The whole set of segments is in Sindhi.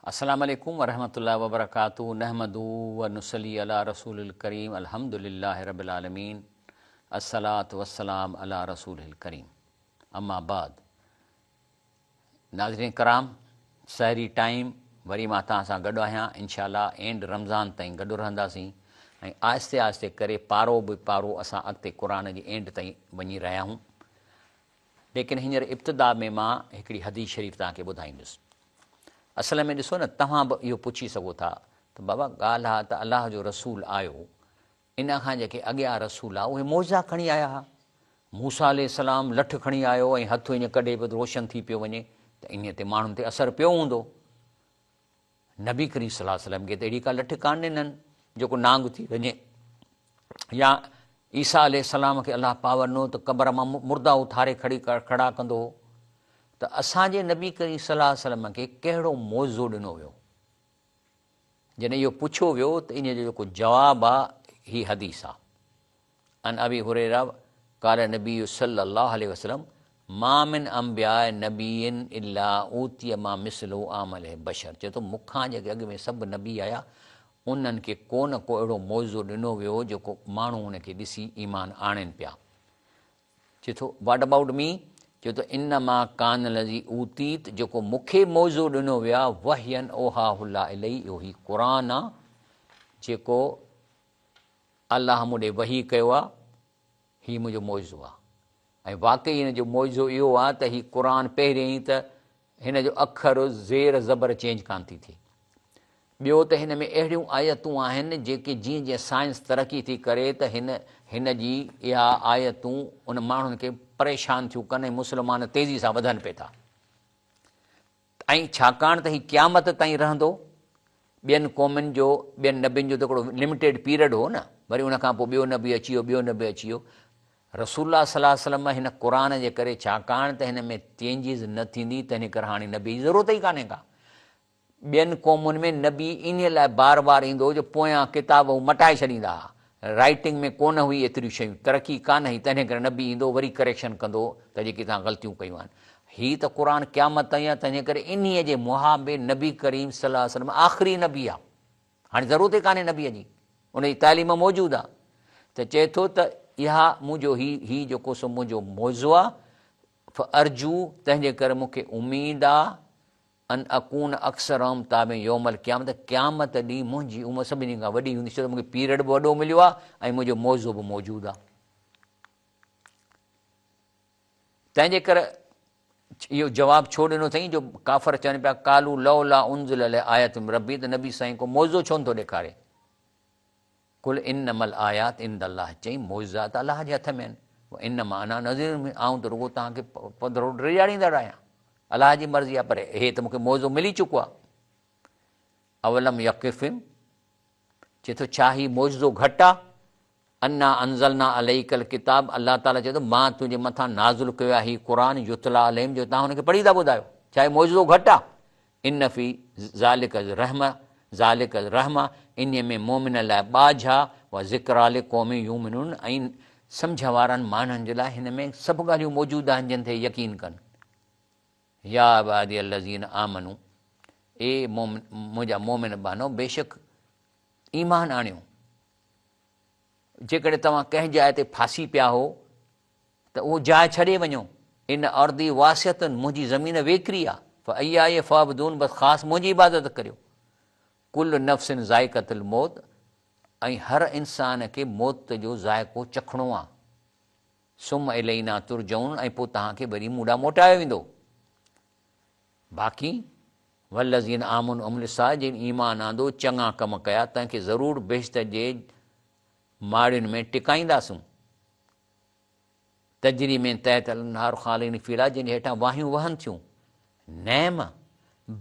السلام عليڪم ورحمة الله وبرڪاته نحمده ونصلي علي رسوله الڪريم الحمد لله رب العالمين الصلوة والسلام علي رسوله الڪريم اما بعد ناظرين ڪرام سحري ٽائيم وري مان توهان سان گڏ آهيان انشاء الله اينڊ رمضان تائين گڏ رهنداسين ۽ آهستي آهستي ڪري پارو به پارو اسان اڳتي قرآن جي اينڊ تائين وڃي رهيا آهيون ليڪن هينئر ابتدا ۾ مان هڪڙي حديث شريف توهان کي ٻڌائيندس. اصل ۾ ڏسو نه توهان به اهو پڇي سگهو ٿا ته بابا ڳالهه آ ته الله جو رسول آيو ان کان جيڪي اڳيان رسول آ اهي معجزا کڻي آيا ها. موسيٰ عليه السلام لٺ کڻي آيو ۽ هٿ ائين ڪڍي پيو ته روشن ٿي پيو وڃي ته انهيء تي ماڻهن تي اثر پيو هوندو. نبي ڪريم صلي الله عليه وسلم کي ته اهڙي ڪا لٺ ڪانه ڏنن جيڪو نانگ ٿي وڃي يا عيسيٰ عليه السلام کي الله پاور ڏنو ته قبر مان مردا اٿاري کڙي کڙا ڪندو هو ته اسان جي نبي ڪريم صلي الله عليه وسلم کي ڪهڙو معجزو ڏنو ويو؟ جڏهن اهو پڇيو ويو ته ان جو جيڪو جواب آ هي حديث آ. عن ابي هريره قال النبي صلي الله عليه وسلم ما من انبياء نبي الا اوتي ما مثله عمله بشر چئي ٿو مون کان جيڪي اڳ ۾ سڀ نبي آيا انهن کي ڪو نه ڪو اهڙو معجزو ڏنو ويو جيڪو ماڻهو ان کي ڏسي ايمان آڻين پيا. چئي ٿو What about me؟ چئي ٿو انما ڪان الذي اوتيت جيڪو مون کي معجزو ڏنو ويو آهي وحيا اوحاه الله الي اهو هي قرآن آهي جيڪو الله مون ڏي وحي ڪيو آهي هي منهنجو معجزو آهي ۽ واقعي هن جو معجزو اهو آهي ته هي قرآن پهريائين ته هن جو اکر زير زبر چينج ڪانه ٿي ٿئي ٻيو ته هن ۾ اهڙيون آيتون آهن جيڪي جيئن جيئن سائنس ترقي ٿي ڪري ته هن هن جي اها آيتون ان ماڻهن کي پريشان ٿيون ڪن ۽ مسلمان تيزي سان وڌن پئي ٿا ۽ ڇاڪاڻ ته هي قيامت تائين رهندو ٻين قومن جو ٻين نبين جو ته هڪڙو لمٽيڊ پيريڊ هو نه وري ان کان پوء ٻيو نبي اچي ويو ٻيو نبي اچي ويو رسول الله صلي الله عليه وسلم هن قرآن جي ڪري ڇاڪاڻ ته هن ۾ چينجز نه ٿيندي تنهن ڪري هاڻي نبي جي ضرورت ئي ڪانهي ڪا ٻين قومن ۾ نبي انهيء لاء بار بار ايندو هو جو پويان ڪتاب هو مٽائي ڇڏيندا ها. رائيٽنگ ۾ ڪونه هئي ايتريون شيون، ترقي ڪانه هئي، تنهن ڪري نبي ايندو هو وري ڪريڪشن ڪندو هو ته جيڪي توهان غلطيون ڪيون آهن. هي ته قرآن قيامت تائين آهي، تنهن ڪري انهيء جي محابي نبي ڪريم صلي الله عليه وسلم آخري نبي آهي. هاڻي ضرورت ئي ڪانهي نبيء جي، ان جي تعليم موجود آهي. ته چئي ٿو ته اها منهنجو هي هي جيڪو سو منهنجو معجزو آهي، فارجو تنهن جي ڪري مون کي اميد آهي ان اڪون اڪثرهم تابعا يوم القيامة ته قيامت ڏينهن منهنجي امت سڀني کان وڏي هوندي ڇو ته مون کي پيريڊ به وڏو مليو آهي ۽ منهنجو معجزو به موجود آهي. تنهن جي ڪري اهو جواب ڇو ڏنو اٿئي جو ڪافر چون پيا قالوا لولا انزل عليه آية من ربه ته نبي سائين ڪو معجزو ڇو نٿو ڏيکاري؟ قل انما الايات عند الله چئي معجزا ته الله جي هٿ ۾ آهن وانما انا نذير مبين آئون ته رڳو توهان کي پڌرو ڊيڄاريندڙ آهيان الله جي مرضي آهي پر هي ته مون کي معجزو ملي چڪو آهي اولم يڪفهم چئي ٿو ڇا هي معجزو گهٽ آهي انا انزلنا عليک الڪتاب الله تعالي چئي ٿو مان تنهنجي مٿان نازل ڪيو آهي هي قرآن يتليٰ عليهم جو توهان هن کي پڙهي ٿا ٻڌايو ڇا هي معجزو گهٽ آهي ان في ذلک رحمة ذلک رحمة انهيء ۾ مؤمنن لاء ٻاجهه آ، وذڪريٰ لقوم يؤمنون ۽ سمجهه وارن ماڻهن جي لاء هن ۾ سڀ ڳالهيون موجود آهن جن تي يقين ڪن. يا عبادي الذين آمنوا اي منهنجا مؤمن ٻانهو بيشڪ ايمان آڻيو، جيڪڏهن توهان ڪنهن جاء تي ڦاسي پيا هو ته اهو جاء ڇڏي وڃو، ان ارضي واسعة منهنجي زمين ويڪري آ، فاياي فاعبدون بس خاص منهنجي عبادت ڪريو، ڪل نفس ذائقة الموت ۽ هر انسان کي موت جو ذائقو چکڻو آ، ثم الينا ترجعون ۽ پوء توهان کي وري مون ڏانهن موٽايو ويندو. باقي والذين آمنوا وعملوا الصالحات جن ايمان آندو چڱا ڪم ڪيا تنهن کي ضرور بهشت جي ماڙين ۾ ٽڪائينداسون. تجري من تحت الانهار خالدين فيها جن جي هيٺان واهيون وهن ٿيون. نعم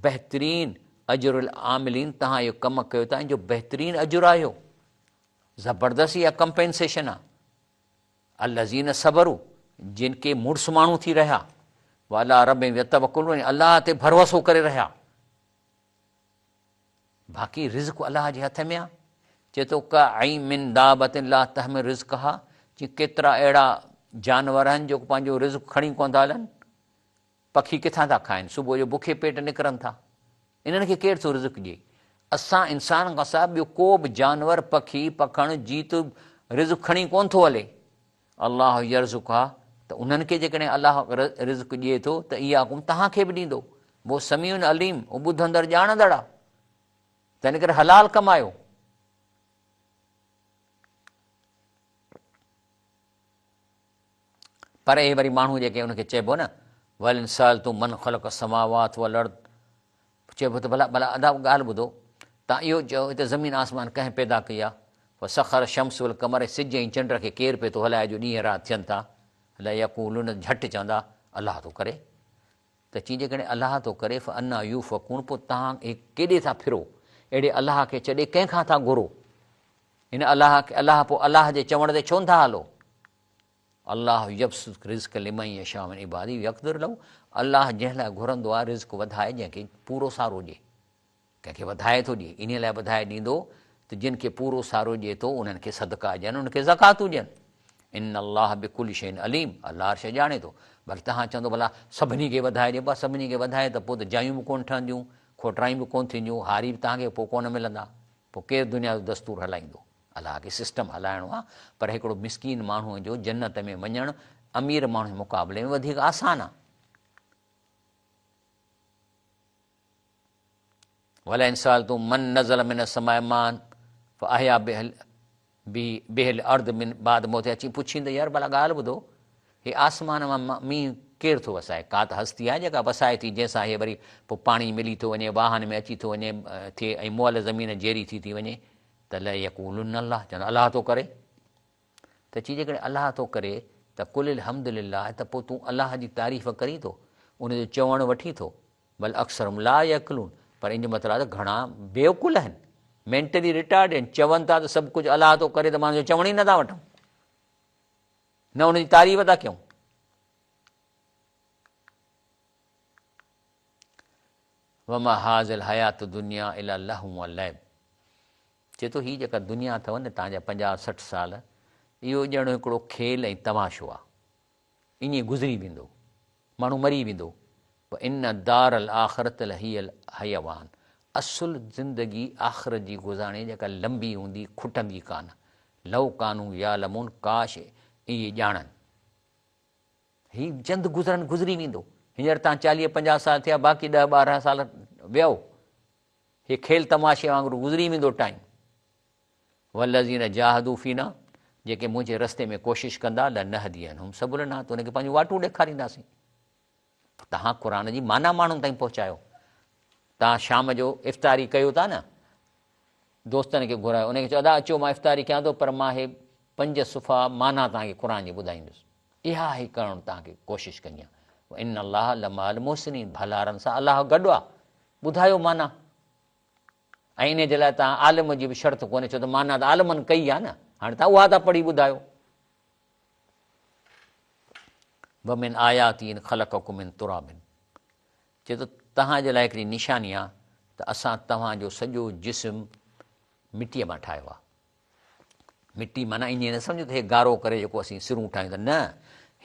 بهترين اجر العاملين توهان اهو ڪم ڪيو ٿا ان جو بهترين اجر آهيو. زبردست اها ڪمپينسيشن آهي. الذين صبروا جن ڪي مڙس ماڻهو ٿي رهيا وعلي ربهم يتوڪلون ۽ الله تي ڀروسو ڪري رهيا. باقي رزق الله جي هٿ ۾ آ. چئي ٿو ڪعين من دابة لا تحمل رزقها چي ڪيترا اهڙا جانور آهن جيڪو پنهنجو رزق کڻي ڪونه ٿا هلن. پکي ڪٿان ٿا کائن صبح جو بکي پيٽ نڪرن ٿا. انهن کي ڪير ٿو رزق ڏئي؟ اسان انسان کان سواء ٻيو ڪو به جانور، پکي، پکڻ، جيت رزق کڻي ڪونه ٿو هلي. الله يرزقها ته انهن کي جيڪڏهن الله رزق ڏئي ٿو ته اياڪم توهان کي به ڏيندو. وهو سميع عليم هو ٻڌندڙ ڄاڻندڙ آهي. تنهن ڪري حلال ڪمايو. پر اهي وري ماڻهو جيڪي ان کي چئبو نه ولئن سألتم من خلق السماوات والارض چئبو ته ڀلا ڀلا ادا ڳالهه ٻڌو تان اهو چئو هتي زمين آسمان ڪنهن پيدا ڪئي آهي وسخر الشمس والقمر سج ۽ چنڊ کي ڪير پيو ٿو هلائي جو ڏينهن رات ٿين ٿا ليقولن جهٽ چوندا الله ٿو ڪري ته چين جيڪڏهن الله ٿو ڪري فانا يوفڪون پوء توهان هي ڪيڏي ٿا ڦرو اهڙي الله کي ڇڏي ڪنهن کان ٿا گهرو هن الله کي الله پوء الله جي چوڻ تي ڇو نٿا هلو الله يبسط رزق لمن يشاء من عباده ويقدر له الله جنهن لاء گهرندو آهي رزق وڌائي جنهن کي پورو سارو ڏئي ڪنهن کي وڌائي ٿو ڏئي، انهيء لاء وڌائي ڏيندو ته جن کي پورو سارو ڏئي ٿو انهن کي صدقا ڏين، انهن کي زڪواتون ڏين. ان الله بڪل شيء عليم، الله هر شيء ڄاڻي ٿو. باقي توهان چوندو ڀلا سڀني کي وڌائي ڏي، بس سڀني کي وڌائي ته پوء ته جايون به ڪونه ٺهنديون، کوٽرايون به ڪونه ٿينديون، هاري به توهان کي پوء ڪونه ملندا، پوء ڪير دنيا جو دستور هلائيندو؟ الله کي سسٽم هلائڻو آهي، پر هڪڙو مسڪين ماڻهوء جو جنت ۾ وڃڻ امير ماڻهو جي مقابلي ۾ وڌيڪ آسان آهي. ولئن سألتم من نزل من السماء ماء فاحيا به الارض من بعد موتها اچي پڇين ته يار ڀلا ڳالهه ٻڌو هي آسمان مان مينهن ڪير ٿو وسائي ڪا ته هستي آهي جيڪا وسائي ٿي جنهن سان هي وري پوء پاڻي ملي ٿو وڃي واهن ۾ اچي ٿو وڃي ٿئي ۽ مئل زمين جيري ٿي ٿي وڃي ته ليقولن الله چوندا الله ٿو ڪري ته چي جيڪڏهن الله ٿو ڪري ته قل الحمد لله ته پوء تون الله جي تعريف ڪرين ٿو، ان جو چوڻ وٺين ٿو، بل اڪثرهم لا يعقلون پر ان جو مطلب آهي ته گهڻا بي عقل آهن، مينٽلي ريٽارڊ آهن، چون ٿا ته سڀ ڪجهه الله ٿو ڪري ته مان ان جو چوڻ ئي نه ٿا وٺون، نه ان جي تعريف ٿا ڪيون. وما هذه الحياة الدنيا الا لهو ولعب چئي ٿو هي جيڪا دنيا اٿو نه توهان جا پنجاهه 60 سال اهو ڄڻ هڪڙو کيل ۽ تماشو آ ائين گذري ويندو ماڻهو مري ويندو وان الدار الاخرة لهي الحيوان اصل زندگي آخرت جي گذارڻي جيڪا لنبي هوندي کٽندي ڪانه لو ڪانو يعلمون ڪاش اهي ڄاڻن. هي چند گذرن گذري ويندو. هينئر تان چاليهه 50 سال ٿيا باقي ڏهه 12 سال ويو. هي کيل تماشي وانگر گذري ويندو ٽائيم. والذين جاهدوا فينا جيڪي منهنجي رستي ۾ ڪوشش ڪندا لنهدينهم سبلنا ته انهن کي پنهنجون واٽون ڏيکارينداسين. توهان قرآن جي معنيٰ ماڻهن تائين پهچايو. توهان شام جو افطاري ڪيو ٿا نه دوستن کي گهرايو انهن کي چئو ادا اچو مان افطاري ڪيان ٿو پر مان هي پنج صفحا معنيٰ توهان کي قرآن جي ٻڌائيندس. اها آهي ڪرڻ توهان کي ڪوشش ڪندي آهيان. وان الله لمع المحسنين ڀلارن سان الله گڏ آهي. ٻڌايو معنيٰ ۽ انهي جي لاء توهان عالم جي به شرط ڪونهي ڇو ته معنيٰ ته عالمن ڪئي آهي نه هاڻي توهان اها ٿا پڙهي ٻڌايو. ومن آياته ان خلقڪم من تراب چئي ٿو توهان جي لاء هڪڙي نشاني آهي ته اسان توهان جو سڄو جسم مٽيء مان ٺاهيو آهي. مٽي معنيٰ ائين نه سمجهو ته هي گارو ڪري جيڪو اسين سرون ٺاهيون ٿا نه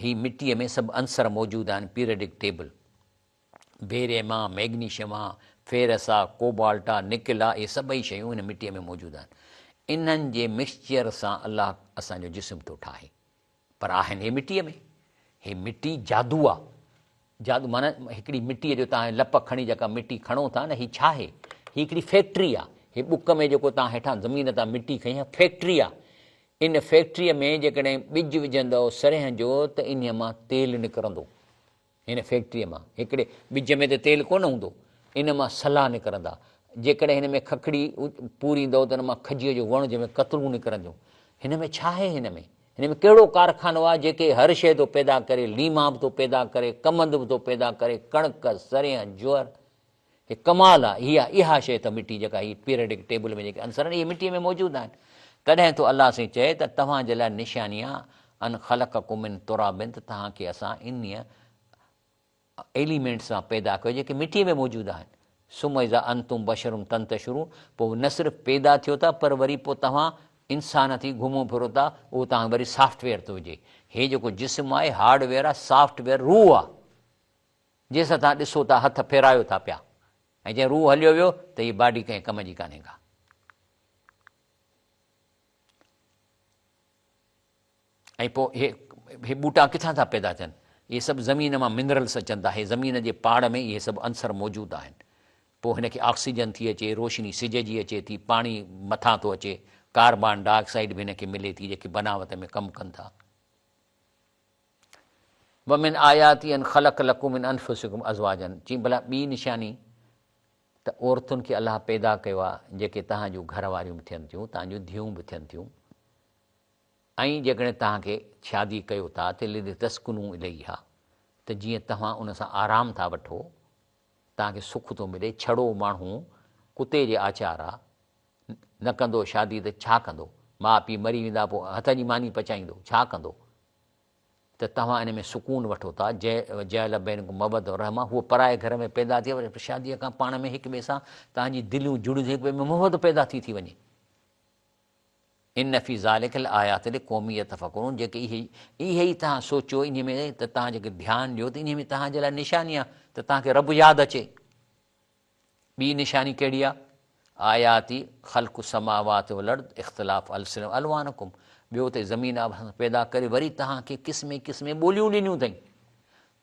هي مٽيء ۾ سڀ عنصر موجود آهن پيريڊڪ ٽيبل بيريم آ ميگنيشيم آ فيرس آ ڪوبالٽ آ نڪل آ اهي سڀئي شيون هن مٽيء ۾ موجود آهن انهن جي مڪسچر سان الله اسان جو جسم ٿو ٺاهي پر آهن هي مٽيء ۾. هي مٽي جادو آ. جادو معنيٰ هڪڙي مٽيء جو توهان لپ کڻي جيڪا مٽي کڻو ٿا نه هي ڇا آهي؟ هي هڪڙي فيڪٽري آ. هي ٻڪ ۾ جيڪو توهان هيٺان زمين تان مٽي کنئي آ فيڪٽري آ. ان فيڪٽريء ۾ جيڪڏهن ٻج وجهندؤ سرينهن جو ته انهيء مان تيل نڪرندو. هن فيڪٽريء مان هڪڙي ٻج ۾ ته تيل ڪونه هوندو، ان مان سلا نڪرندا. جيڪڏهن هن ۾ ککڙي پوريندؤ ته ان مان کجيء جو وڻ جنهن ۾ ڪترون نڪرنديون. هن ۾ ڇا آهي هن ۾؟ هن ۾ ڪهڙو ڪارخانو آهي جيڪي هر شيء ٿو پيدا ڪري، ليما به ٿو پيدا ڪري، ڪمند به ٿو پيدا ڪري، ڪڻڪ، سرينهن، جوئر. هي ڪمال آ، هي آ اها شيء ته مٽي جيڪا هي پيريڊڪ ٽيبل ۾ جيڪي عنصر آهن اهي مٽيء ۾ موجود آهن. تڏهن ٿو الله سائين چئي ته توهان جي لاء نشاني آ ان خلقڪم من تراب ته توهان کي اسان انهيء ايليمينٽس مان پيدا ڪيو جيڪي مٽيء ۾ موجود آهن. ثم اذا انتم بشر تنتشرون پوء نه صرف پيدا ٿيو ٿا پر وري پوء توهان انسان ٿي گهمو ڦرو ٿا اهو توهان کي وري سافٽ ويئر ٿو هجي. هي جيڪو جسم آهي هارڊ ويئر آ سافٽ ويئر روح آ. جنهن سان توهان ڏسو ٿا، هٿ ڦيرايو ٿا پيا. ۽ جي روح هليو ويو ته هي باڊي ڪنهن ڪم جي ڪانهي ڪا. ۽ پوء اهي اهي ٻوٽا ڪٿان ٿا پيدا ٿين؟ اهي سڀ زمين مان منرلس اچن ٿا. هي زمين جي پاڙ ۾ اهي سڀ عنصر موجود آهن. پوء هن کي آڪسيجن ٿي اچي، روشني سج جي اچي ٿي، پاڻي مٿان ٿو اچي، ڪاربان ڊاء آڪسائيڊ به هن کي ملي ٿي جيڪي بناوت ۾ ڪم ڪن ٿا. ومن آياته ان خلق لڪم من انفسڪم ازواجا چين ڀلا ٻي نشاني ته عورتن کي الله پيدا ڪيو آهي جيڪي توهان جون گهر واريون به ٿين ٿيون، توهان جون ڌيئون به ٿين ٿيون ۽ جيڪڏهن توهان کي شادي ڪيو ٿا ته لتسڪنوا اليها ته جيئن توهان ان سان آرام ٿا وٺو، توهان کي سک ٿو ملي، ڇڙو ماڻهو ڪتي جي آچار آ، نه ڪندو شادي ته ڇا ڪندو، ماء پيء مري ويندا پوء هٿ جي ماني پچائيندو، ڇا ڪندو؟ ته توهان ان ۾ سڪون وٺو ٿا، جعل بينڪم موده و رحمه، هوء پرائي گهر ۾ پيدا ٿي پر شاديء کان پاڻ ۾ هڪ ٻئي سان توهان جي دليون جڙيون ٿي هڪ ٻئي ۾ محبت پيدا ٿي ٿي وڃي. ان في ذلک لآيات لقوم يتفڪرون جيڪي اهي اهي ئي توهان سوچيو انهي ۾ ته توهان جيڪي ڌيان ڏيو ته انهي ۾ توهان جي لاء نشاني آهي ته توهان کي رب ياد اچي. ٻي نشاني ڪهڙي آهي؟ آياتي خلق السماوات والارض اختلاف السنة الوانڪم ٻيو ته زمين آسمان پيدا ڪري وري توهان کي قسمين قسمين ٻوليون ڏنيون اٿئي.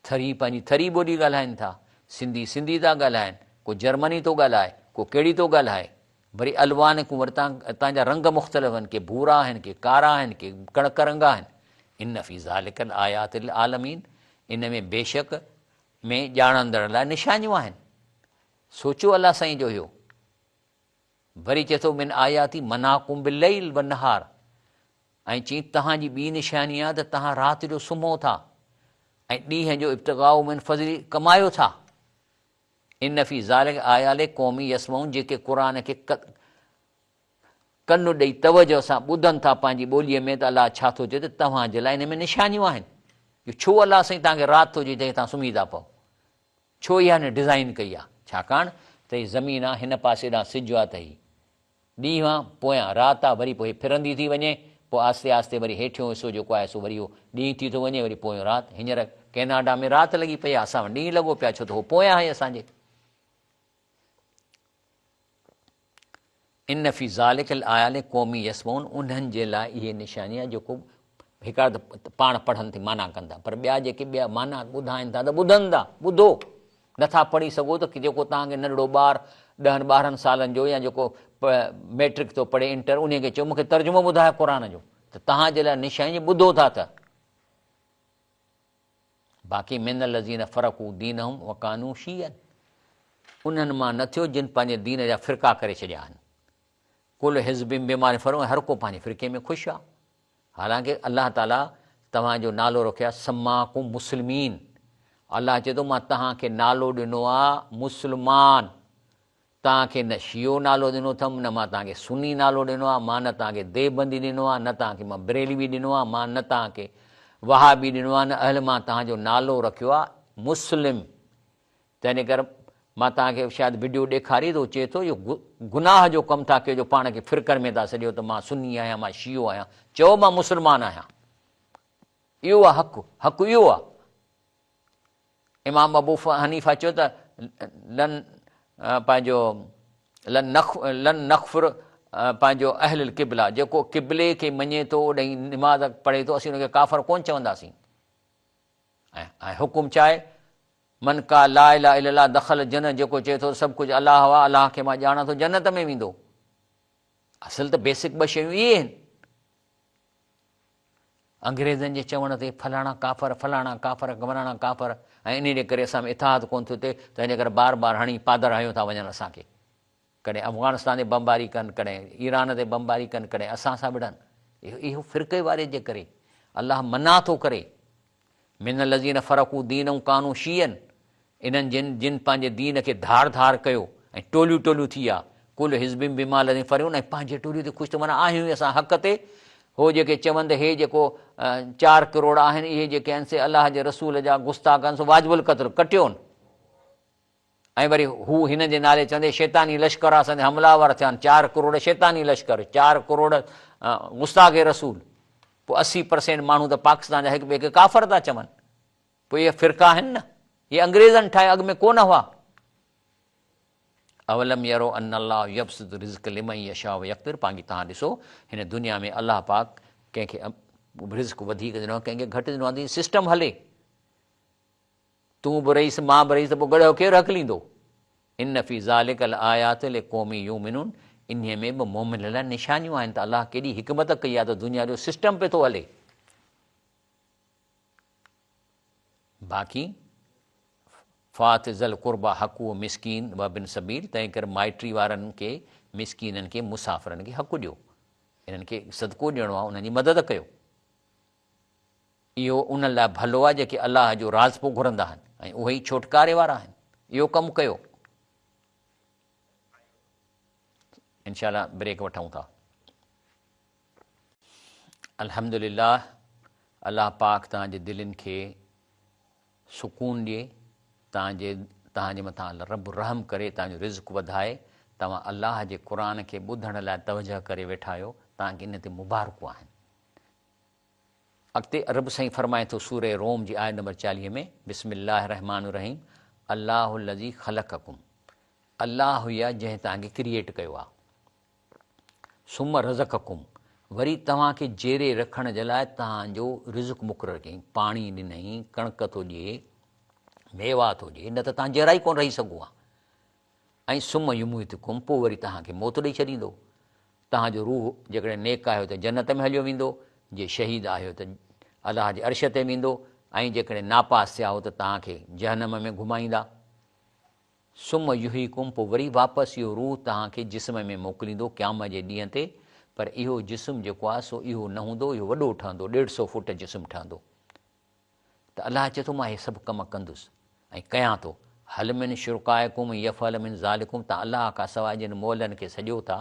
ٿري پنهنجي ٿري ٻولي ڳالهائين ٿا، سنڌي سنڌي ٿا ڳالهائين، ڪو جرمني ٿو ڳالهائي، ڪو ڪهڙي ٿو ڳالهائي. وري الوانڪم وري تان جا رنگ مختلف آهن، ڪي ڀورا آهن، ڪي ڪارا آهن، ڪي ڪڻڪ رنگا آهن. ان في ذلک لآيات للعالمين ان ۾ بيشڪ ۾ ڄاڻندڙن لاء نشانيون آهن. سوچيو الله سائين جو اهو. وري چئي ٿو من آياتي مناڪم بالليل والنهار ۽ چئين توهان جي ٻي نشاني آهي ته توهان رات جو سمهو ٿا ۽ ڏينهن جو ابتغاء من فضلي ڪمايو ٿا. ان في ذلک آية لقوم يسمعون جيڪي قرآن کي ڪن ڏئي توجه سان ٻڌن ٿا پنهنجي ٻوليء ۾ ته الله ڇا ٿو چئي ته توهان جي لاء ان ۾ نشانيون آهن جو ڇو الله سائين توهان کي رات ٿو چئي جڏهن توهان سمهي ٿا پئو ڇو اها هن ڊزائين ڪئي آهي ڇاڪاڻ ته هي زمين آهي هن پاسي ڏانهن سج آهي ته هي ڏينهن آ، پويان رات آ، وري پوء هي ڦرندي ٿي وڃي، پوء آهستي آهستي وري هيٺيون حصو جيڪو آهي سو وري اهو ڏينهن ٿي ٿو وڃي، وري پويون رات. هينئر ڪئناڊا ۾ رات لڳي پئي آ، اسان وٽ ڏينهن لڳو پيو آ، ڇو ته هو پويان آهي اسان جي. ان في ذلک لآية لقوم يسمعون انهن جي لاء اهي نشاني آ جيڪو هڪڙا ته پاڻ پڙهن ٿي معنيٰ ڪن ٿا پر ٻيا جيڪي ٻيا معنيٰ ٻڌائين ٿا ته ٻڌن ٿا، ٻڌو. نٿا پڙهي سگهو ته جيڪو توهان کي ننڍڙو ٻار ڏهن ٻارهن سالن جو يا جيڪو ميٽرڪ ٿو پڙهي انٽر انهي کي چئو مون کي ترجمو ٻڌاء قرآن جو ته توهان جي لاء نشاني جي ٻڌو ٿا ته باقي من الذين فرقوا دينهم وڪانوا شيعا انهن مان نه ٿيو جن پنهنجي دين جا فرقا ڪري ڇڏيا آهن ڪل حزب بما فرحون هر ڪو پنهنجي فرقي ۾ خوش آهي حالانڪه الله تعاليٰ توهان جو نالو رکيو آهي سماڪم مسلمين الله چئي ٿو مان توهان کي نالو ڏنو آهي مسلمان توهان کي نه شيعو نالو ڏنو اٿم نه مان توهان کي سني نالو ڏنو آهي مان نه توهان کي ديوبندي ڏنو آهي نه توهان کي مان بريلوي ڏنو آهي مان نه توهان کي وهابي ڏنو آهي نه اهل مان توهان جو نالو رکيو آهي مسلم تنهن ڪري مان توهان کي شايد وڊيو ڏيکاري ته هو چئي ٿو اهو گناهه جو ڪم ٿا ڪيو جو پاڻ کي فرقن ۾ ٿا سڏيو ته مان سني آهيان مان شيعو آهيان چئو مان مسلمان آهيان اهو آهي حق حق اهو آهي امام ابو حنيفه چيو ته لن پنهنجو لن نخ لن نخفر پنهنجو اهل القبله جيڪو قبلي کي مڃي ٿو اوڏي نماز پڙهي ٿو اسين ان کي ڪافر ڪون چونداسين ۽ حڪم ڇا آهي؟ من قال لا اله الا الله دخل الجنه جيڪو چئي ٿو ته سڀ ڪجهه الله آهي، الله کي مان ڄاڻان ٿو جنت ۾ ويندو. اصل ته بيسڪ ٻه شيون اهي آهن. انگريزن جي چوڻ تي فلاڻا ڪافر، فلاڻا ڪافر، فلاڻا ڪافر ۽ انهي جي ڪري اسان ۾ اتحاد ڪونه ٿو ٿئي تنهن جي ڪري بار بار هڻي پادر هنيو ٿا وڃن اسان کي. ڪڏهن افغانستان تي بمباري ڪن، ڪڏهن ايران تي بمباري ڪن، ڪڏهن اسان سان وڙهن. اهو فرقي واري جي ڪري الله منع ٿو ڪري. من الذين فرقوا دينهم ڪانوا شيعا انهن جن جن پنهنجي دين کي ڌار ڌار ڪيو ۽ ٽوليون ٽوليون ٿي ويا. ڪل حزب بما لديهم فرحون ۽ پنهنجي ٽولي تي خوش ته معنيٰ آهيون ئي اسان حق تي. هو جيڪي چون ته هي جيڪو چار ڪروڙ آهن اهي جيڪي آهن سي الله جي رسول جا گستاخ آهن سو واجب القتل ڪٽيون. ۽ وري هو هن جي نالي چوندي شيطاني لشڪر اسان تي حمله آور ٿيا آهن، چار ڪروڙ شيطاني لشڪر، چار ڪروڙ گستاخ رسول، پوء 80% ماڻهو ته پاڪستان جا هڪ ٻئي کي ڪافر ٿا چون، پوء اهي فرقا آهن نه، اهي انگريزن ٺاهيا اڳ ۾ ڪو نه هئا. اولم يروا ان الله يبسط الرزق لمن يشاء ويقدر پانگي توهان ڏسو هن دنيا ۾ الله پاڪ ڪنهن کي رزق وڌيڪ ڏنو آهي ڪنهن کي گهٽ ڏنو آهي ته سسٽم هلي تون به رئيس مان به رئيس ته پوء گڏهه ڪير هڪليندو ان في ذلک لآيات لقوم يؤمنون انهي ۾ به مؤمنن لاء نشانيون آهن ته الله ڪيڏي حڪمت ڪئي آهي ته دنيا جو سسٽم پيو ٿو هلي باقي فات ذا القربيٰ حقه مسڪين وابن السبيل تنهن ڪري مائٽي وارن کي، مسڪينن کي، مسافرن کي حق ڏيو. انهن کي صدقو ڏيڻو آهي، انهن جي مدد ڪيو. اهو انهن لاء ڀلو آهي جيڪي الله جو راضپو گهرندا آهن ۽ اهي ئي ڇوٽڪاري وارا آهن. اهو ڪم ڪيو. انشاء الله بريڪ وٺون ٿا. الحمدلله الله پاڪ توهان جي دلين کي سڪون ڏئي توهان جي توهان جي مٿان رب رحم ڪري توهان جو رزق وڌائي توهان الله جي قرآن کي ٻڌڻ لاء توجه ڪري ويٺا آهيو توهان کي ان تي مبارڪون آهن اڳتي رب سائين فرمائي ٿو سوره روم جي آيت نمبر 40 ۾ بسم الله الرحمٰن الرحيم الله الذي خلقکم الله ئي آهي جنهن توهان کي ڪريئيٽ ڪيو آهي ثم رزقکم، وري توهان کي جيئري رکڻ جي لاء توهان جو رزق مقرر ڪيائين، پاڻي ڏنائين، ڪڻڪ ٿو ڏئي، ميوا ٿو ڏئي، نه ته توهان جيئرا ئي ڪونه رهي سگهو ها. ۽ ثم يميتکم، پوء وري توهان کي موت ڏئي ڇڏيندو. توهان جو روح جيڪڏهن نيڪ آهيو ته جنت ۾ هليو ويندو، جي شهيد آهيو ته الله جي عرش تي ويندو ۽ جيڪڏهن ناپاس ٿيا آهيو ته توهان کي جهنم ۾ گهمائيندا. ثم يحييڪم پوء وري واپس اهو روح توهان کي جسم ۾ موڪليندو قيامت جي ڏينهن تي پر اهو جسم جيڪو آهي سو اهو نه هوندو اهو وڏو ٺهندو ڏيڍ سو فوٽ جسم ٺهندو ته الله چئي ٿو مان اهي سڀ ڪم ڪندس ۽ ڪيان ٿو هل من شرڪائڪم يفعل من ذالڪم تان الله کان سواء جن مولن کي سڏيو ٿا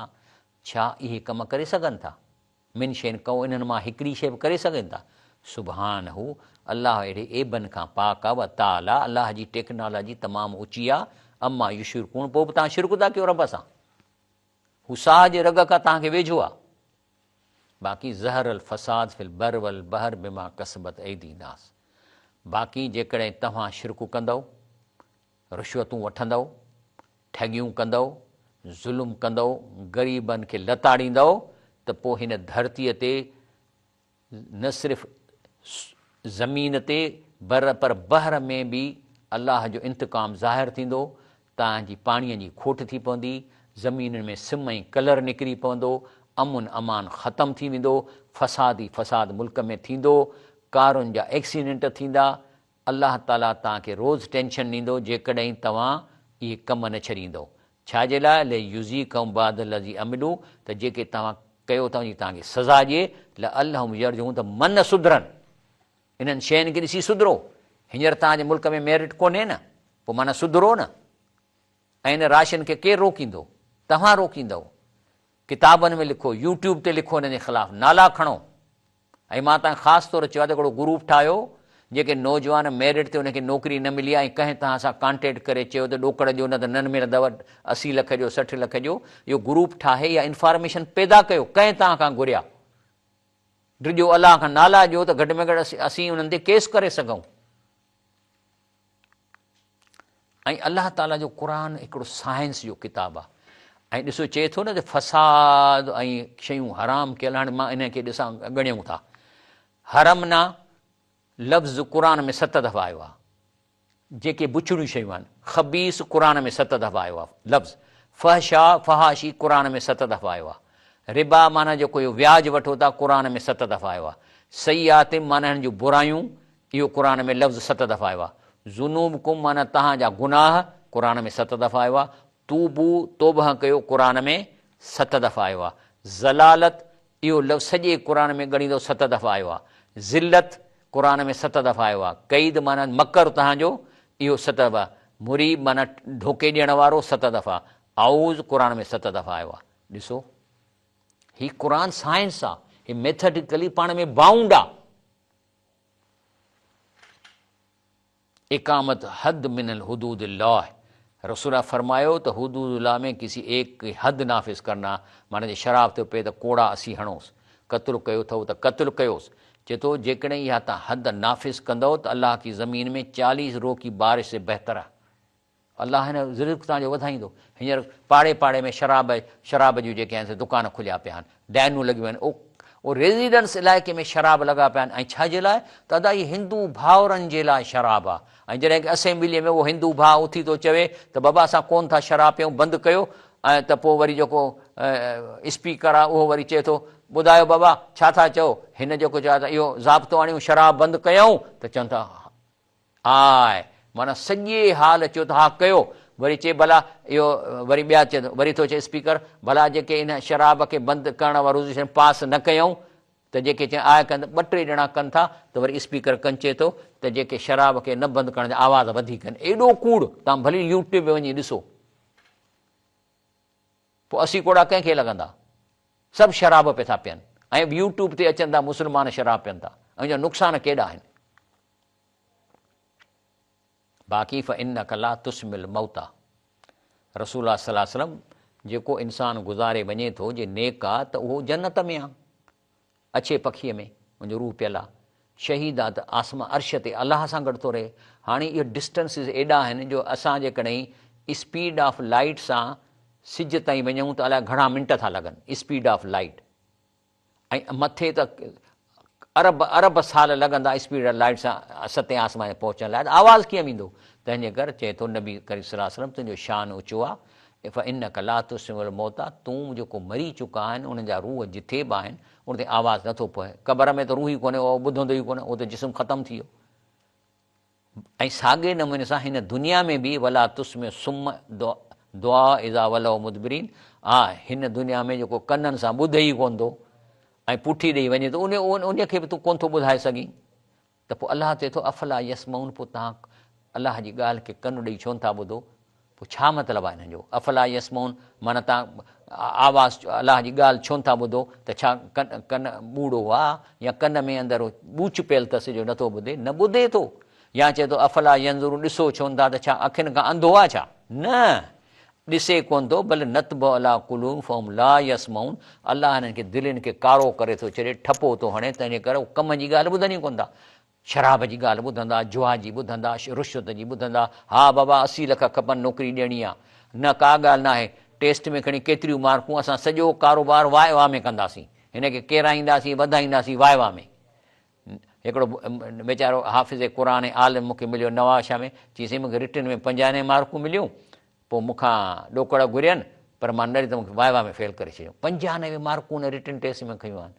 ڇا اهي ڪم ڪري سگهن ٿا من شيء ڪو انهن مان هڪڙي شيء به ڪري سگهن ٿا؟ سبحانه، الله اهڙي عيبن کان پاڪ آ، وتعالي، الله جي ٽيڪنالاجي تمام اوچي آ، عما يشرڪون، پوء به توهان شرڪ ٿا ڪيو رب سان، هو ساهه جي رڳ کان توهان کي ويجهو آ. باقي ظهر الفساد في البر والبحر بما ڪسبت ايدي الناس، باقي جيڪڏهن توهان شرڪ ڪندؤ، رشوتون وٺندؤ، ٺڳيون ڪندؤ، ظلم ڪندؤ، غريبن کي لتاڙيندؤ ته پوء هن ڌرتيء تي نه صرف زمين تي بر پر بحر ۾ به الله جو انتقام ظاهر ٿيندو، توهان جي پاڻيء جي کوٽ ٿي پوندي، زمينن ۾ سم ۽ ڪلر نڪري پوندو، امن امان ختم ٿي ويندو، فساد ئي فساد ملڪ ۾ ٿيندو، ڪارن جا ايڪسيڊنٽ ٿيندا، الله تعاليٰ توهان کي روز ٽينشن ڏيندو جيڪڏهن توهان اهي ڪم نه ڇڏيندؤ. ڇا جي لاء؟ ليذيقهم بعض الذي عملوا ته جيڪي توهان ڪيو ٿا ان جي توهان کي سزا ڏئي، لعلهم يرجعون ته من سڌرن. انهن شين کي ڏسي سڌرو. هينئر توهان جي ملڪ ۾ ميرٽ ڪونهي نه، پوء معنيٰ سڌرو نه. ۽ ان راشن کي ڪير روڪيندو؟ توهان روڪيندؤ. ڪتابن ۾ لکو، يوٽيوب تي لکو انهن جي خلاف نالا کڻو. ۽ مان توهان کي خاص طور چيو آهي ته هڪڙو گروپ ٺاهيو جيڪي نوجوان ميرٽ تي انهن کي نوڪري نه ملي آهي ۽ ڪنهن توهان سان ڪانٽيڪٽ ڪري چيو ته ڏوڪڙ ڏيو نه ته نه ملندو 80 لک ڏيو 60 لک ڏيو اهو گروپ ٺاهي اها انفارميشن پيدا ڪيو ڪنهن توهان کان گهريا ڊڄو الله کان نالا ڏيو ته گهٽ ۾ گهٽ اسين انهن تي ڪيس ڪري سگهون. ۽ الله تعاليٰ جو قرآن هڪڙو سائنس جو ڪتاب آهي ۽ ڏسو چئي ٿو نه ته فساد ۽ شيون حرام ڪيل هاڻي مان انهن کي ڏسان ڳڻيون ٿا حرمنا لفظ قرآن ۾ ست دفعا آيو آهي جيڪي بڇڙيون شيون آهن خبيث قرآن ۾ ست دفعا آيو آهي لفظ فحشا فحاشي قرآن ۾ ست دفعا آيو آهي ربا معنيٰ جيڪو اهو وياج وٺو ٿا قرآن ۾ ست دفعا آيو آهي سيئات معنيٰ هن جون برايون اهو قرآن ۾ لفظ ست دفعا آيو آهي. ذنوبڪم معنيٰ توهان جا گناهه قرآن ۾ ست دفعا آيو آهي. توبو، توبهه ڪيو، قرآن ۾ ست دفعا آيو آهي. ضلالت، اهو لفظ سڄي قرآن ۾ ڳڻيندو ست دفعا آيو آهي. ذلت، قرآن ۾ ست دفعا آيو آهي. قيد معنيٰ مڪر توهان جو، اهو ست دفعا. مريب معنيٰ ڌوڪي ڏيڻ وارو ست دفعا. اعوذ قرآن ۾ ست دفعا آيو آهي. ڏسو هي قرآن سائنس آهي، هي ميٿڊيڪلي پاڻ ۾ بائونڊ آهي. اقامت حد من الحدود الله رسول الله فرمايو ته حدود الله ۾ ڪسي ايڪ ڪي حد نافذ ڪرنا معنيٰ جي شراب ٿو پئي ته ڪوڙا اسي هڻوس قتل ڪيو اٿئو ته قتل ڪيوس چئي ٿو جيڪڏهن اها تان حد نافذ ڪندؤ ته الله ڪي زمين ۾ چاليس رو ڪي بارش سي بهتر آهي. الله هن رزق توهان جو وڌائيندو. هينئر پاڙي پاڙي ۾ شراب شراب جون جيڪي آهن سي دڪان کليا پيا آهن، ڊائنون لڳيون آهن، او ريزيڊنس علائقي ۾ شراب لڳا پيا آهن ۽ ڇا جي لاء ته ادا هي هندو ڀائرن جي لاء شراب آ ۽ جڏهن ڪه اسيمبليء ۾ اهو هندو ڀاء اٿي ٿو چوي ته بابا اسان ڪونه ٿا شراب پيئون بند ڪيو ۽ ته پوء وري جيڪو اسپيڪر آ اهو وري چئي ٿو ٻڌايو بابا ڇا ٿا چئو هن جيڪو چيو ته اهو ضابطو آڻيون شراب بند ڪيائون ته چون ٿا آء، معنيٰ سڄي هال چيو ته ها ڪيو، وري چئي ڀلا اهو وري ٻيا چئن، وري ٿو چئي اسپيڪر ڀلا جيڪي ان شراب کي بند ڪرڻ وارو ريزوليوشن پاس نه ڪيائون ته جيڪي چئن آء ڪن ٻه ٽي ڄڻا ڪن ٿا ته وري اسپيڪر ڪن چئي ٿو ته جيڪي شراب کي نه بند ڪرڻ جا آواز وڌيڪ آهن ايڏو ڪوڙ توهان ڀلي يوٽيوب ۾ وڃي ڏسو. پوء 80 ڪوڙا ڪنهن کي لڳندا؟ سڀ شراب پي ٿا پين ۽ يوٽيوب تي اچن ٿا مسلمان شراب پين ٿا ۽ ان جا نقصان ڪيڏا آهن. باقي فانک لا تسمع الموتيٰ رسول الله صلي الله عليه وسلم جيڪو انسان گذاري وڃي ٿو جي نيڪ آ ته اهو جنت ۾ آ اڇي پکيء ۾ ان جو روح پيل آ شهيد آ ته آسمان عرش تي الله سان گڏ ٿو رهي هاڻي اهي ڊسٽنسز ايڏا آهن جو اسان جيڪڏهن اسپيڊ آف لائيٽ سان سج تائين وڃون ته الائي گهڻا منٽ ٿا لڳن اسپيڊ آف لائيٽ ۽ مٿي ته ارب ارب سال لڳندا اسپيڊ آف لائيٽ سان ستين آسمان تي پهچڻ لاء ته آواز ڪيئن ويندو؟ تنهن جي ڪري چئي ٿو نبي ڪريم صلي الله عليه وسلم تنهنجو شان اوچو آ فانک لا تسمع الموتيٰ تون جيڪو مري چڪا آهن انهن جا روح جٿي به آهن ان تي آواز نٿو پوي قبر ۾ ته روح ئي ڪونهي اهو ٻڌندو ئي ڪونه اهو ته جسم ختم ٿي ويو. ۽ ساڳئي نموني سان هن دنيا ۾ به ولا تسمع الصم الدعاء اذا ولوا مدبرين ها هن دنيا ۾ جيڪو ڪنن سان ٻڌي ئي ڪونه ٿو ۽ پٺي ڏئي وڃي ٿو ان کي به تون ڪونه ٿو ٻڌائي سگهين ته پوء الله چئي ٿو افلا يسمعون پوء توهان الله جي ڳالهه کي ڪن ڏئي ڇو نٿا ٻڌو پوء ڇا مطلب آهي انهن جو افلا يسمعون معنيٰ توهان آواز الله جي ڳالهه ڇو نٿا ٻڌو ته ڇا ڪن ڪن ٻوڙو آ يا ڪن ۾ اندر ٻوچ پيل اٿس جو نٿو ٻڌي نه ٻڌي ٿو يا چئي ٿو افلا ينظرون ڏسو ڇو نٿا ته ڇا اکين کان انڌو آ ڇا نه ڏسي ڪونه ٿو بل نطبع علي قلوبهم فهم لا يسمعون الله هنن کي دلين کي ڪارو ڪري ٿو ڇڏي ٺپو ٿو هڻي تنهن جي ڪري هو ڪم جي ڳالهه ٻڌن ئي ڪونه ٿا شراب جي ڳالهه ٻڌندا، جوا جي ٻڌندا، رشوت جي ٻڌندا، ها بابا 80 لک کپن نوڪري ڏيڻي آ، نه ڪا ڳالهه ناهي، ٽيسٽ ۾ کڻي ڪيتريون مارڪون اسان سڄو ڪاروبار واء وا ۾ ڪنداسين، هن کي ڪيرائينداسين وڌائينداسين واء وا ۾. هڪڙو ويچارو حافظ قرآن ۽ عالم مون کي مليو نوابشاهه ۾، چيائين سائين مون کي رٽن ۾ 95 مارڪون مليون، پوء مون کان ڏوڪڙ گهرين پر مان نه ڏنم مون کي واء وا ۾ فيل ڪري ڇڏيائون. 95 مارڪون هن رٽن ٽيسٽ ۾ کنيون آهن.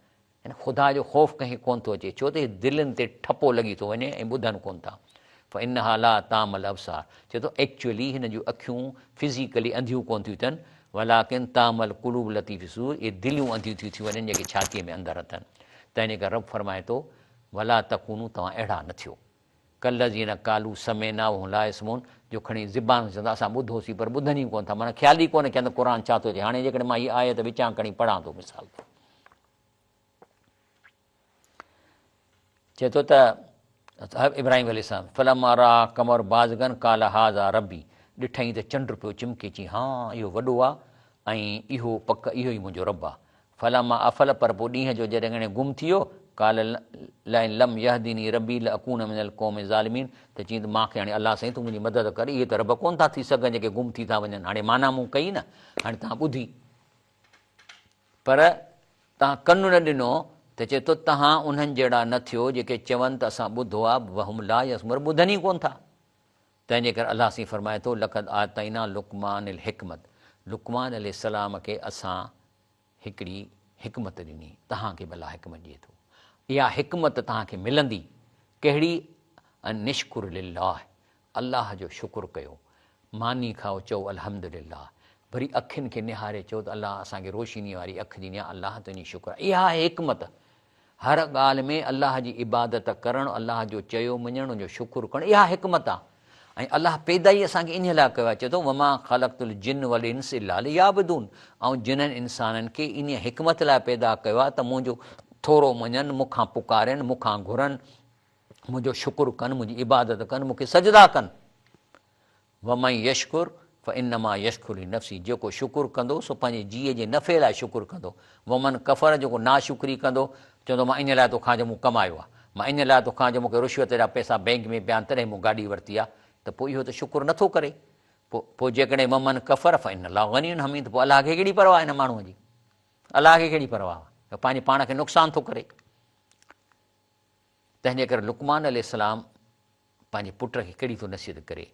يعني خدا جو خوف ڪنهن کي ڪونه ٿو اچي، ڇو ته هي دلين تي ٺپو لڳي ٿو وڃي ۽ ٻڌن ڪونه ٿا. فانها لا تعمي الابصار چئي ٿو ايڪچوئلي هن جون اکيون فزيڪلي انڌيون ڪونه ٿيون ٿين ولڪن تعمي القلوب التي في الصدور اهي دليون انڌيون ٿيون ٿي وڃن جيڪي ڇاتيء ۾ اندر اٿن. تنهن جي ڪري رب فرمائي ٿو ولا تڪونوا توهان اهڙا نه ٿيو. ڪالذين قالوا سمعنا وهم لا يسمعون جو کڻي زبان سان چوندا اسان ٻڌوسين پر ٻڌن ئي ڪونه ٿا معنيٰ خيال ئي ڪونه ڪين ته قرآن ڇا ٿو چئي. هاڻي جيڪڏهن مان هيء آيت وچان کڻي پڙهان ٿو مثال طور. چئي ٿو ته ابراهيم عليه السلام فلما را قمر بازغا قال هذا ربي ڏٺائين ته چنڊ پيو چمڪي چي ها اهو وڏو آ ۽ اهو پڪ اهو ئي منهنجو رب آ فلما افل پر پوء ڏينهن جو جڏهن ڳڻي گم ٿي ويو قال لئن لم يهدني ربي لاڪون من القوم الظالمين ته چيائين ته مان کي هاڻي الله سائين تون منهنجي مدد ڪر اهي ته رب ڪونه ٿا ٿي سگهن جيڪي گم ٿي ٿا وڃن هاڻي معنيٰ مون ڪئي نه هاڻي توهان ٻڌي پر توهان ڪن نه ڏنو ته چئي ٿو توهان انهن جهڙا نه ٿيو جيڪي چون ته اسان ٻڌو آ وهم لا يسمعون ٻڌن ئي ڪونه ٿا. تنهن جي ڪري الله سائين فرمائي ٿو لقد آتينا لقمان الحڪمت لقمان عليه السلام کي اسان هڪڙي حڪمت ڏني توهان کي به الله حڪمت ڏئي ٿو اها حڪمت توهان کي ملندي ڪهڙي ان اشڪر لله الله جو شڪر ڪيو، ماني کائو چئو الحمدلله، وري اکين کي نهاري چئو ته الله اسان کي روشني واري اک ڏني آهي الله تنهنجي شڪر آهي. اها آهي حڪمت. هر ڳالهه ۾ الله جي عبادت ڪرڻ، الله جو چيو مڃڻ، ان جو شڪر ڪرڻ اها حڪمت آهي. ۽ الله پيدا ئي اسان کي انهيء لاء ڪيو آهي، چئي ٿو وما خلقت الجن والانس الا ليعبدون آئون جنن انسانن کي انهيء حڪمت لاء پيدا ڪيو آهي ته منهنجو ٿورو مڃن، مون کان پڪارين، مون کان گهرن، منهنجو شڪر ڪن، منهنجي عبادت ڪن، مون کي سجدا ڪن. ومن يشڪر فانما يشڪر لنفسه جيڪو شڪر ڪندو سو پنهنجي جيء جي نفعي لاء شڪر ڪندو. ومن ڪفر جيڪو ناشڪري ڪندو، چوندو مان ان لاء ٿو کان جو مون ڪمايو آهي، مان ان لاء ٿو کان جو مون کي رشوت جا پئسا بئنڪ ۾ پيا آهن تڏهن مون گاڏي ورتي آهي ته پوء اهو ته شڪر نٿو ڪري. پوء پوء جيڪڏهن ومن ڪفر فان الله غني حميد پوء الله کي ڪهڙي پرواهه ان ماڻهوء جي؟ الله کي ڪهڙي پرواهه؟ پنهنجي پاڻ کي نقصان ٿو ڪري. تنهن جي ڪري لقمان عليه السلام پنهنجي پٽ کي ڪهڙي ٿو نصيحت ڪري،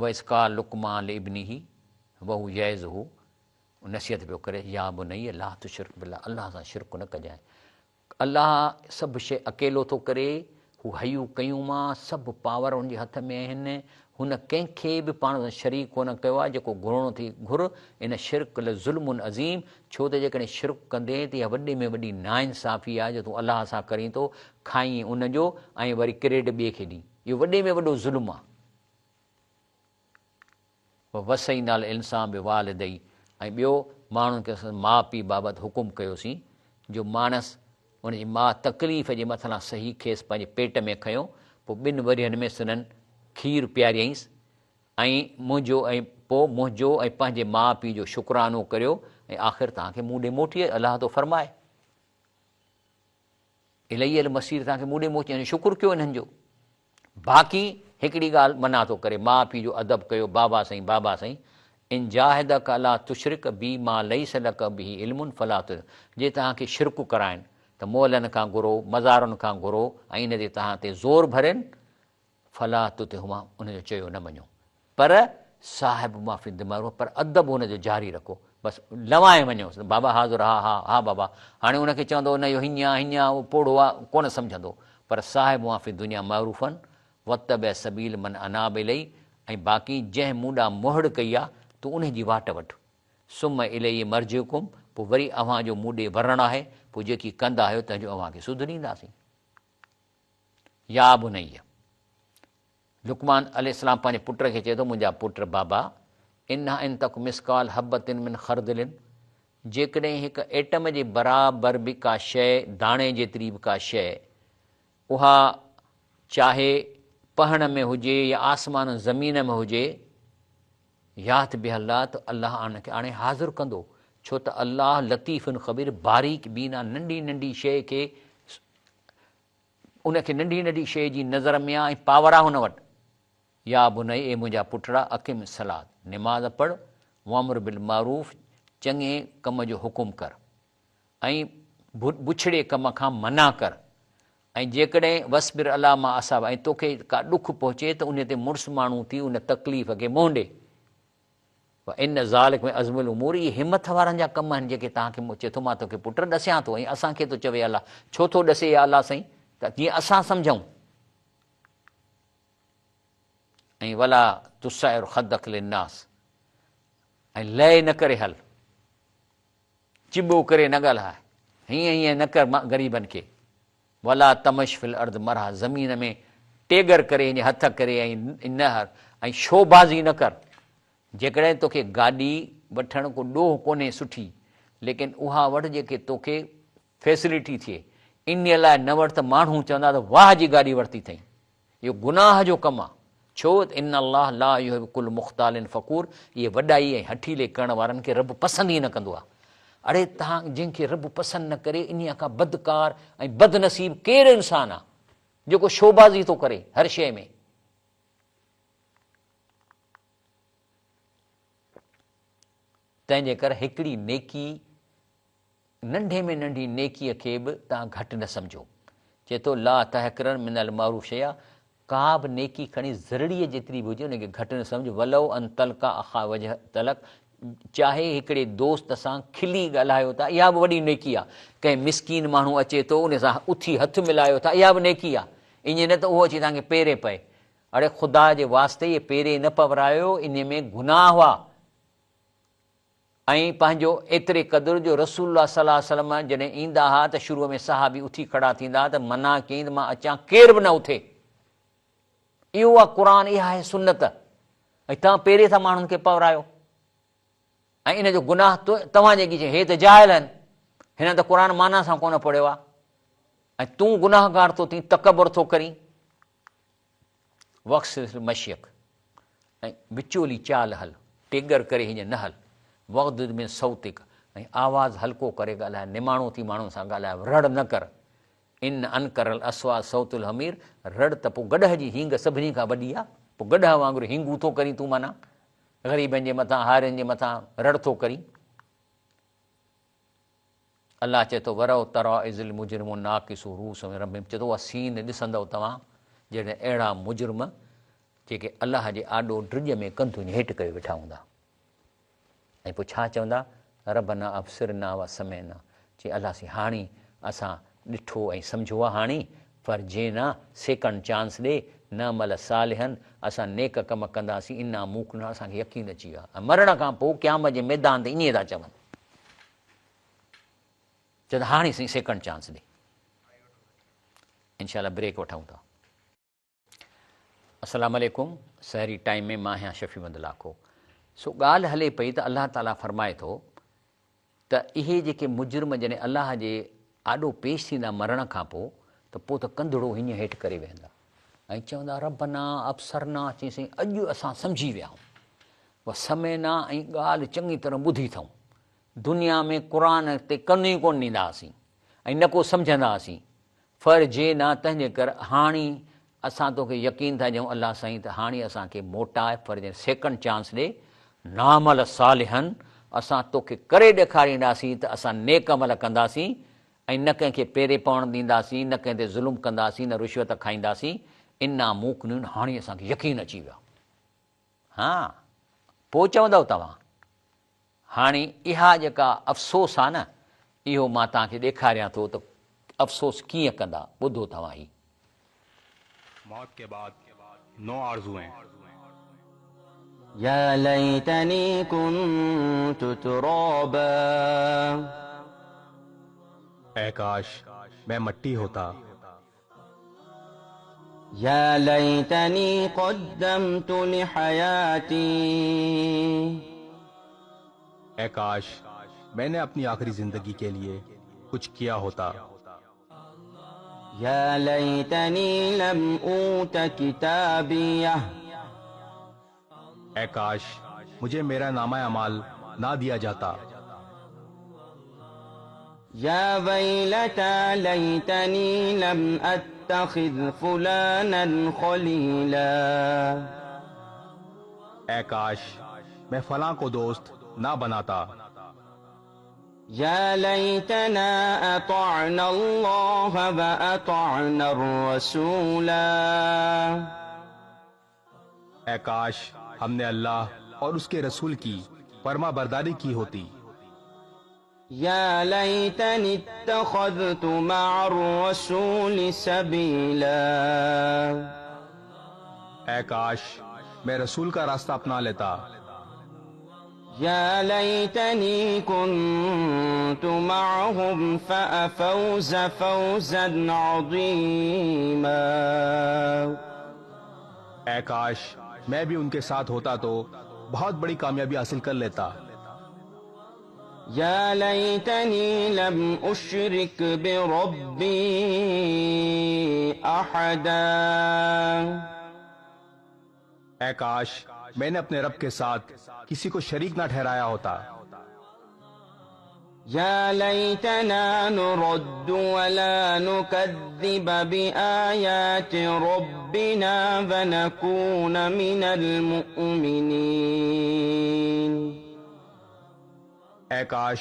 واذ قال لقمان لابنه وهو يعظه نصيحت پيو ڪري، يا بني لا تشرڪ بالله الله سان شرڪ نه ڪجانء. الله سڀ شيء اڪيلو ٿو ڪري، هو حي قيوم آ، سڀ پاور ان جي هٿ ۾ آهن، هن ڪنهن کي به پاڻ سان شريڪ ڪونه ڪيو آهي، جيڪو گهرڻو ٿي گهر، ان شرڪ لظلم عظيم، ڇو ته جيڪڏهن شرڪ ڪندين ته اها وڏي ۾ وڏي ناانصافي آهي جو تون الله سان ڪرين ٿو، کائين ان جو ۽ وري ڪريڊ ٻئي کي ڏين، اهو وڏي ۾ وڏو ظلم آهي. ووصينا الانسان بوالديه ۽ ٻيو ماڻهن کي سندس ماء پيء بابت حڪم ڪيوسين جو ماڻس ان جي ماء تڪليف جي مٿلان سهي کيس پنهنجي پيٽ ۾ کنيو پوء ٻن ورهين ۾ سندن کير پياريائينس ۽ منهنجو ۽ پوء منهنجو ۽ پنهنجي ماء پيء جو شڪرانو ڪريو ۽ آخر توهان کي مون ڏي موٽي الله ٿو فرمائي. الي المصير توهان کي مون ڏي موٽي يعني شڪر ڪيو انهن جو. باقي هڪڙي ڳالهه منع ٿو ڪري ماء پيء جو ادب ڪيو بابا سائين بابا سائين ان جاهدک علا تشرڪ بي ما ليس لک به علم فلا تطع جي توهان کي شرڪ ڪرائن ته مئلن کان گهرو مزارن کان گهرو ۽ ان تي توهان تي زور ڀرين فلا تطعهما ان جو چيو نه مڃو پر صاحبهما في الدنيا معروفا پر ادب هن جو جاري رکو بس لوائي وڃوس بابا حاضر ها ها ها بابا هاڻي ان کي چوندو نه اهو هيئن آ هيئن آ اهو پوڙهو آ ڪونه سمجهندو پر صاحبهما في الدنيا معروفا واتبع سبيل من اناب الي ۽ باقي جنهن مون ڏانهن مهڙ ڪئي آ تون انهي جي واٽ وٺ ثم الي مرجعڪم پوء وري اوهان جو مون ڏي ورڻ آهي پوء جيڪي ڪندا آهيو تنهن جو اوهان کي سڌ ڏينداسين. يا بني! لقمان عليه السلام پنهنجي پٽ کي چئي ٿو، منهنجا پٽ بابا! انها ان تڪ مثقال حبة من خردل جيڪڏهن هڪ ايٽم جي برابر به ڪا شيء، داڻي جيتري به ڪا شيء، اها چاهي پهڻ ۾ هجي يا آسمان ۽ زمين ۾ هجي، يات بها الله ته الله ان کي آڻي حاضر ڪندو، ڇو ته الله لطيف خبير باريڪ بين آهي، ننڍي ننڍي شيء کي ان کي ننڍي ننڍي شيء جي نظر ۾ آ ۽ پاور آ هن وٽ. يا بني اي منهنجا پٽڙا اقم الصلوة نماز پڙھ وامر بالمعروف چڱي ڪم جو حڪم ڪر ۽ بڇڙي ڪم کان منع ڪر ۽ جيڪڏهن واصبر علي ما اصابک ۽ توکي ڪا ڏک پهچي ته انهي تي مڙس ماڻهو ٿي ان تڪليف کي منهن ڏي. وان ذلک من عزم الامور اهي همٿ وارن جا ڪم آهن جيڪي توهان کي چئي ٿو مان توکي پٽ ڏسيان ٿو ۽ اسان کي ٿو چوي الله ڇو ٿو ڏسي يا الله سائين ته جيئن اسان سمجهون ۽ ولا تصعر خدک للناس ۽ لئي نه ڪري هل چٻو ڪري نه ڳالهاء هيئن هيئن نه ڪر غريبن کي ولا تمش في الارض مرحا زمين ۾ ٽيڳر ڪري ائين هٿ ڪري ۽ نه هر ۽ شوبازي نه ڪر. جيڪڏهن توکي گاڏي وٺڻ ڪو ڏوهه ڪونهي سٺي ليڪن اها وٺ جيڪي توکي فيسلٽي ٿئي انهي لاء نه وٺ ته ماڻهو چوندا ته واهه جي گاڏي ورتي اٿئي. اهو گناهه جو ڪم آ، ڇو ته ان الله لا يحب ڪل مختال فخور اهي وڏائي ۽ هٺيلي ڪرڻ وارن کي رب پسند ئي نه ڪندو آ. اڙي تهان جنهن کي رب پسند نه ڪري انهيء کان بدڪار ۽ بدنصيب ڪير انسان آ جيڪو شوبازي ٿو ڪري هر شيء ۾. تنهن جي ڪري هڪڙي نيڪي ننڍي ۾ ننڍي نيڪيء کي به توهان گهٽ نه سمجهو. چئي ٿو، لا تحقرن من المعروف شيئا، ڪا به نيڪي کڻي ذرڙيء جيتري به هجي ان کي گهٽ نه سمجهه، ولو ان تلقا اخا وجه طلق، چاهي هڪڙي دوست سان کلي ڳالهايو ٿا اها به وڏي نيڪي آهي، ڪنهن مسڪين ماڻهو اچي ٿو ان سان اٿي هٿ ملايو ٿا اها به نيڪي آهي، ائين نه ته اهو اچي توهان کي پيرين پئي. اڙي خدا جي واسطي اهي پيرين نه پورايو انهي ۾ گناهه آهي. ۽ پنهنجو ايتري قدر جو رسول الله صلي الله عليه وسلم جڏهن ايندا ها ته شروع ۾ صحابي اٿي کڙا ٿيندا ها ته منع ڪيائين ته مان اچان ڪير به نه اٿي. اهو آهي قرآن اها آهي سنت ۽ توهان پهرين ٿا ماڻهن کي پورايو ۽ ان جو گناهه توهان جي ڳچي هي ته جاهل آهن هنن ته قرآن معنيٰ سان ڪونه پڙهيو آهي ۽ تون گناهگار ٿو ٿين تڪبر ٿو ڪرين. واقصد مشيڪ ۽ وچولي چال هل، ٽيڳر ڪري هيئن نه هل، واغضض من صوتڪ ۽ آواز هلڪو ڪري ڳالهاء، نماڻو ٿي ماڻهن سان ڳالهاء، رڙ نه ڪر، ان انڪر الاصوات صوت الحمير، رڙ ته پوء گڏهه جي هينگ سڀني کان وڏي آ، پوء گڏهه وانگر هينگون ٿو ڪرين تون معنيٰ غريبن جي مٿان هارين جي مٿان رڙ ٿو ڪرين. الله چئي ٿو ولو تريٰ اذ المجرمون ناڪسو رؤوسهم عند ربهم چئي ٿو اها سين ڏسندؤ توهان جڏهن اهڙا مجرم جيڪي الله جي آڏو ڊڄ ۾ ڪنڌ هيٺ ڪيو ويٺا هوندا ۽ پوء ڇا چوندا ربنا ابصرنا وسمعنا چي الله سائين هاڻي اسان ڏٺو ۽ سمجهيو آ هاڻي فرجعنا سيڪنڊ چانس ڏي نعمل صالحا اسان نيڪ ڪم ڪنداسين انا موقنون اسان کي يقين اچي ويو آ ۽ مرڻ کان پوء قيامت جي ميدان تي ائين ٿا چون. چئه ته هاڻي سائين سيڪنڊ چانس ڏي. انشاء الله بريڪ وٺون ٿا. السلام عليڪم سحري ٽائيم ۾ مان آهيان شفيع محمد لاکو. سو ڳالهه هلي پئي ته الله تعالي فرمائي ٿو ته اهي جيڪي مجرم جڏهن الله جي آڏو پيش ٿيندا مرڻ کان پوء ته پوء ته ڪنڌڙو هينئن هيٺ ڪري ويهندا ۽ چوندا ربنا ابصرنا چي سائين اڄ اسان سمجهي ويا آهيون وسمعنا ۽ ڳالهه چڱي طرح ٻڌي اٿئون دنيا ۾ قرآن تي ڪن ئي ڪونه ڏيندا هئاسين ۽ نه ڪو سمجهندا هئاسين. فرجعنا تنهنجي ڪر هاڻي اسان توکي يقين ٿا ڏيون الله سائين ته هاڻي اسان کي موٽاء فرجعنا سيڪنڊ چانس ڏي نعمل صالحا اسان توکي ڪري ڏيکارينداسين ته اسان نيڪ عمل ڪنداسين ۽ نه ڪنهن کي پيري پوڻ ڏينداسين نه ڪنهن تي ظلم ڪنداسين نه رشوت کائينداسين انا موقنون هاڻي اسان کي يقين اچي ويو آهي. ها پوء چوندؤ توهان هاڻي اها جيڪا افسوس آ نه اهو مان توهان کي ڏيکاريان ٿو ته افسوس ڪيئن ڪندا ٻڌو توهان هي. موت ڪي بعد نو آرزوئين. يا ليتني ڪنت ترابا. اي ڪاش مين مٽي هوتا. يا ليتني قدمت لحياتي. اي ڪاش مين ني اپني آخري زندگي ڪي ليي ڪڇ ڪيا هوتا. يا ليتني لم اوت ڪتابيه. اي ڪاش مجهي ميرا نامه اعمال نا ديا جاتا. يا ويلتيٰ ليتني لم اتخذ فلانا خليلا. اي ڪاش مين فلان ڪو دوست نا بناتا. يا ليتنا اطعنا الله واطعنا الرسولا. اي ڪاش هم ني الله اور اس ڪي رسول ڪي فرمانبرداري ڪي هوتي. يا ليتني اتخذت مع الرسول سبيلا. اي ڪاش مين رسول ڪا راسته اپنا ليتا. يا ليتني ڪنت معهم فافوز فوزا عظيما. اي ڪاش مين ڀي ان ڪي ساٿ هوتا تو بهت بڙي ڪاميابي حاصل ڪر ليتا. يا ليتني لم اشرڪ بربي احدا. اي ڪاش مين ني اپني رب ڪي ساٿ ڪسي ڪو شريڪ نه ٺهرايا هوتا. يا ليتنا نرد ولا نڪذب بآيات ربنا ونڪون من المؤمنين. اي ڪاش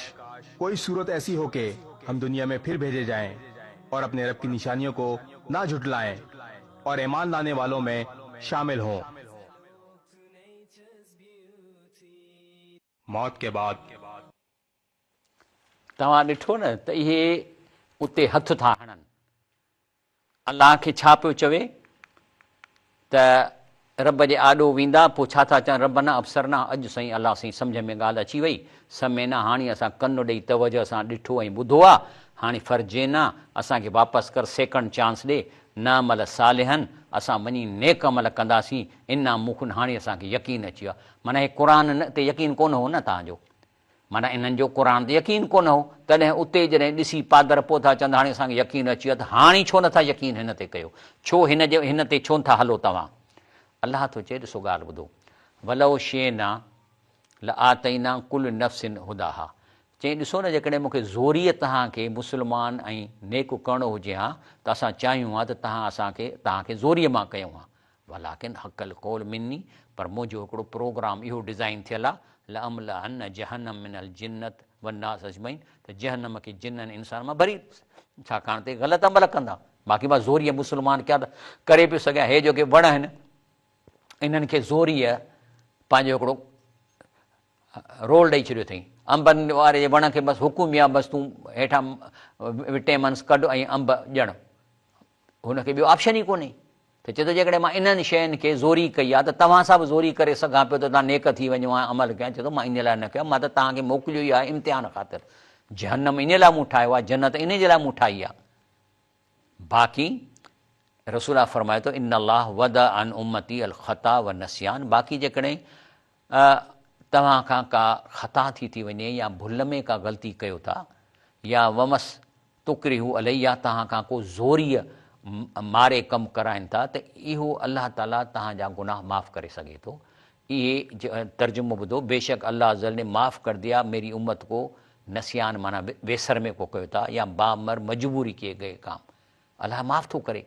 ڪوئي صورت ايسي هو ڪي هم دنيا ۾ ڦر ڀيجي جائين اور اپني رب ڪي نشانيون ڪو نا جهٽلائين اور ايمان لاني والون ۾ شامل هون. موت ڪي بعد. توهان ڏٺو نه ته اهي اتي هٿ ٿا هڻن. الله کي ڇا پيو چوي ته رب جي آڏو ويندا پوء ڇا ٿا چون ربنا ابصرنا اڄ سائين الله سائين سمجهه ۾ ڳالهه اچي وئي سمعنا هاڻي اسان ڪن ڏئي توجه سان ڏٺو ۽ ٻڌو آ هاڻي فرجعنا اسان کي واپس ڪر سيڪنڊ چانس ڏي نعمل صالحا اسان وڃي نيڪ عمل ڪنداسين انا موقنون هاڻي اسان کي يقين اچي ويو آ معنيٰ هي قرآن تي يقين ڪونه هو نه توهان جو معنيٰ انهن جو قرآن تي يقين ڪونه هو، تڏهن اتي جڏهن ڏسي پادر پوء ٿا چون ته هاڻي اسان کي يقين اچي ويو آهي ته هاڻي ڇو نٿا يقين هن تي ڪيو، ڇو هن جي هن تي ڇو نٿا هلو توهان؟ الله ٿو چئي ڏسو ڳالهه ٻڌو، ولو شئنا لآتينا ڪل نفس هداها چئين ڏسو نه جيڪڏهن مون کي زوريء توهان کي مسلمان ۽ نيڪ ڪرڻو هجي ها ته اسان چاهيون ها ته توهان اسان کي توهان کي زوريء مان ڪيون ها ولڪن حق القول مني پر منهنجو هڪڙو پروگرام اهو ڊزائين ٿيل آهي، لأملأن جهنم من الجنة والناس اجمعين ته جهنم کي جنن انسان مان ڀري ڇاڪاڻ ته غلط عمل ڪندا. باقي مان زوريء مسلمان ڪيان ته ڪري پيو سگهيان. هي جيڪي وڻ آهن انهن کي زوريء پنهنجو هڪڙو رول ڏئي ڇڏيو اٿئي. انبن واري جي وڻ کي بس حڪم ئي آهي بس تون هيٺان وٽيمنس ڪڍ ۽ انب ڄڻ. هن کي ٻيو آپشن ئي ڪونهي. ته چئي ٿو جيڪڏهن مان انهن شين کي زوري ڪئي آهي ته توهان سان به زوري ڪري سگهان پيو ته توهان نيڪ ٿي وڃو ۽ عمل ڪيان. چئي ٿو مان انهيء لاء نه ڪيو، مان ته توهان کي موڪليو ئي آهي امتحان خاطر. جهنم انهيء لاء مون ٺاهيو آهي، جنت انهيء جي لاء مون ٺاهي آهي. باقي رسول الله فرمائي ٿو ان الله وضع عن امتي الخطا والنسيان باقي جيڪڏهن توهان کان ڪا خطا ٿي ٿي وڃي يا ڀل ۾ ڪا غلطي ڪيو ٿا يا ومس تڪرهو عليه يا توهان کان ڪو زوريء ماري ڪم ڪرائين ٿا ته اهو الله تعاليٰ توهان جا گناهه معاف ڪري سگهي ٿو. اهي ترجمو ٻڌو بيشڪ الله عزّ نے معاف ڪر ديا ميري امت کو نسيان معنيٰ ويسر ۾ ڪو ڪيو ٿا يا بامر مجبوري ڪيي گئي ڪام الله معاف ٿو ڪري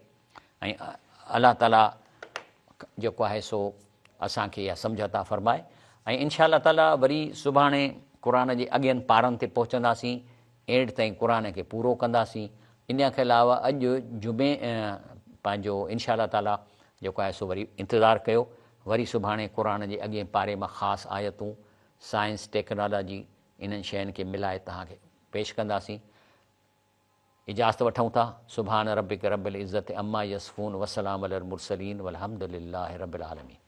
۽ الله تعاليٰ جيڪو آهي سو اسان کي اها سمجهه عطا فرمائي ۽ انشاء الله تعاليٰ وري سڀاڻي قرآن جي اڳين پارن تي پهچنداسين اينڊ تائين قرآن کي پورو ڪنداسين ان کان علاوه اڄ جمعي پنهنجو انشاء الله تعاليٰ جيڪو آهي سو وري انتظار ڪيو وري سڀاڻي قرآن جي اڳين پاري مان خاص آيتون سائنس ٽيڪنالاجي انهن شين کي ملائي توهان کي پيش ڪنداسين اجازت وٺون ٿا سبحان ربک رب العزت عما يصفون وسلام علي المرسلين والحمد لله رب العالمين.